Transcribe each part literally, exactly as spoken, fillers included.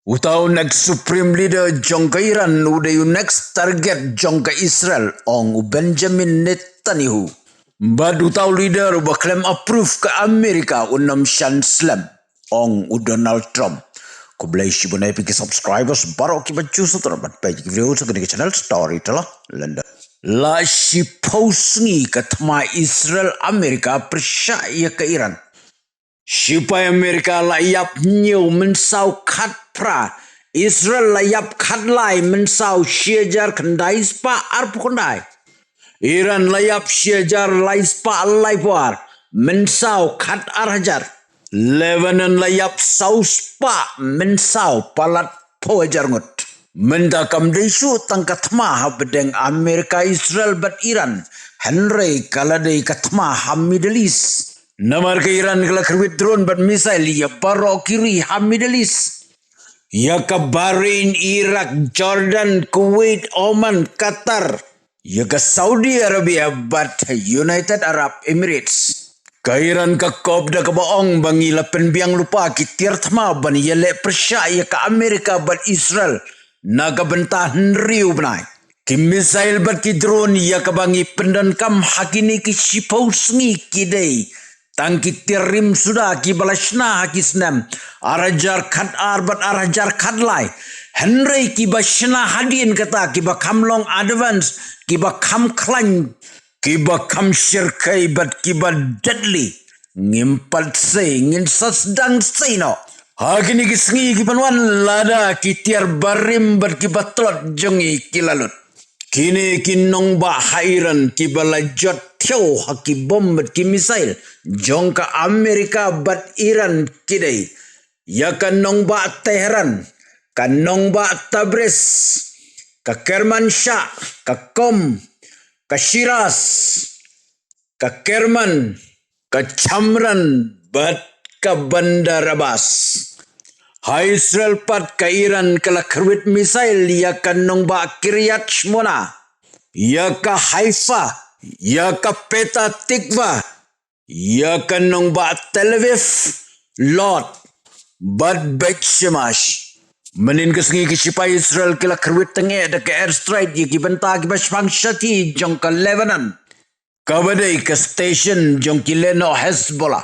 Uta u next Supreme Leader jong ka Iran u dei u next target jong ka Israel, ong u Benjamin Netanyahu. Bad uta u leader uba khlem approve ka America un ym shah slem, ong u Donald Trump. Khublei shibun ïa phi ki subscribers baroh kiba ju sngewthuh ban peit ki video jong kane ka channel Storyteller London. La shiphew sngi ka thma Israel America pyrshah ïa ka Iran. Shipai America la ïap hynñiew mynsaw khatphra. Israel la ïap khatlai mynsaw shi hajar khyndai spah arphew khyndai. Iran la ïap shi hajar lai spah laiphew ar mynsaw khatar hajar. Lebanon la ïap saw spah mynsaw palat phew hajar ngut. Mynta kam dei shuh tang ka thma hapdeng America, Israel bad Iran, hynrei ka la dei ka thma ha Middle East. Namar ka Iran ka la khyrwit drone bad missile ïa baroh ki ri ha Middle East. Ïa ka Bahrain, Iraq, Jordan, Kuwait, Oman, Qatar, ïa ka Saudi Arabia bad United Arab Emirates. Ka Iran ka kop da kaba ong ba ngi la pynbiang lypa ki tiar thma ban ïaleh pyrshah ïa ka America bad Israel na ka bynta hynriew bnai. Ki missile bad ki drone ïa kaba ngi pyndonkam ha kine ki shiphew sngi ki dei tang ki tiar rim suda kiba la shna ha ki snem ar hajar khatar bad ar hajar khatlai. Hynrei kiba shna hadien kata, kiba kham long advance, kiba kham khlaiñ, kiba kham shyrkhei bad kiba deadly, ngim pat sei, ngin sa sdang sei noh. Ha kine ki sngi kiban wan, lada ki tiar barim bad kiba tlot jong ngi ki la lut, kine ki nongbah ha Iran kiba la jot thiaw ha ki bom bad ki missile jong ka America bad Iran ki dei ïa ka nongbah Tehran, ka nongbah Tabriz, ka Kermanshah, ka Qom, ka Shiraz, ka Kerman, ka Chamran bad ka Bandar Abbas. Ha Israel pat ka Iran ka la khyrwit missile ïa ka nongbah Kiryat Shmona, ïa ka Haifa, ïa ka Petah Tikva, ïa ka nongbah Tel Aviv, Lod bad Beit Shemesh. Mynnin ka sngi ki shipai Israel ki la khyrwit tyngeh da ka airstrike ïa ki bynta kiba shipang shathie jong ka Lebanon, kaba dei ka station jong ki lehnoh Hezbollah.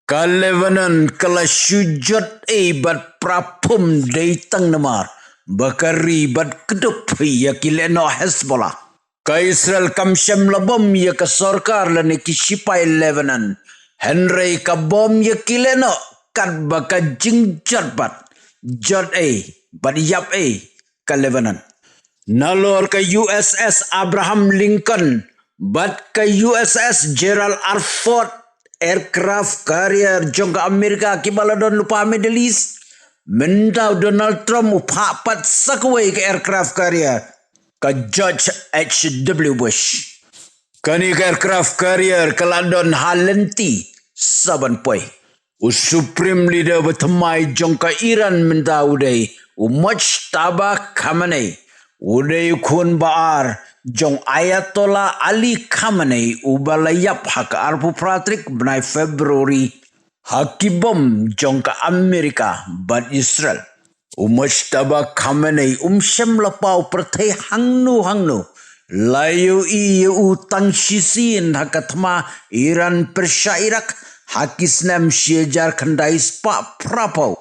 Ka Lebanon ka la shu jot ei bad pra phum dei tang namar ba ka ri bad kdup ïa ki lehnoh Hezbollah. Ka Israel kam shym la bom ïa ka sorkar lane ki shipai Lebanon, hynrei ka bom ïa ki lehnoh katba ka jingjot bad jot ei bad ïap ei ka Lebanon. Nalor ka U S S Abraham Lincoln bad ka U S S Gerald R Ford aircraft carrier jong ka America kiba la don lypa Middle East, mynta u Donald Trump u phah pat sa kawei ka aircraft carrier, ka George H W Bush. Kane ka aircraft carrier ka la don ha lynti sa ban poi. U Supreme Leader ba thymmai jong ka Iran mynta u dei u Mojtaba Khamenei, u dei u khun ba ar jong Ayatollah Ali Khamenei uba la ïap ha ka arphew phra tarik bnai February ha ki bom jong ka America bad Israel. U Mojtaba Khamenei um shym la paw pyrthei hangno hangno. La ïohi ïa u tang shisien ha ka thma Iran pyrshah Iraq ha ki snem shi hajar khyndai spah phra phew,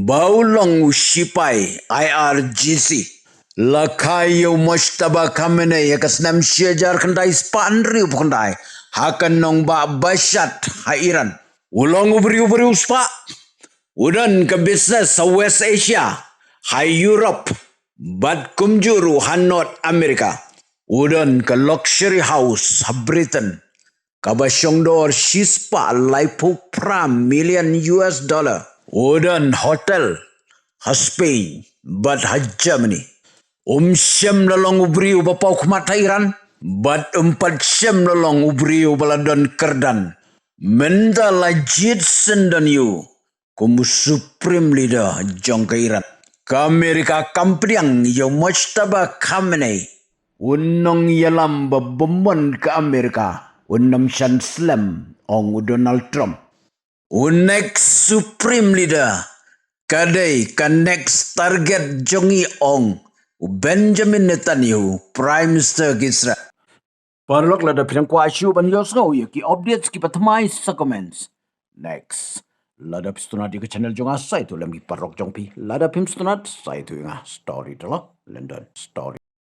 ba u long u shipai I R G C. La kha ïa u Mojtaba Khamenei ha ka snem shi hajar khyndai spah hynriew phew khyndai ha ka nongbah Mashhad ha Iran. U long u briew briew spah. U don ka business ha West Asia, ha Europe bad kumjuh ruh ha North America. U don ka luxury house ha Britain kaba shongdor shispah laiphew phra million U S dollar. U don hotel ha Spain bad ha Germany. Um shym la long u briew ba paw khmat ha Iran bad um pat shym la long u briew ba la don kyrdan. Mynta la jied shen don ïa u kum u Supreme Leader jong ka Iran. Ka America kam pdiang ïa u Mojtaba Khamenei, u nongïalam ba bymman ka America un ym shah slem, ong u Donald Trump. U next Supreme Leader Ka dei ka next target jong ngi, ong u Benjamin Netanyahu, Prime Minister ka Israel. Paralok, lada phi dang kwah shuh ban ïohsngew ïa ki updates kiba thymmai, sa comments. Next. Lada phi sngewtynnat ïa ka channel jong nga, sa ïathuh lem ki paralok jong phi. Lada phim sngewtynnat, sa ïathuh ïa nga. Storyteller London. Story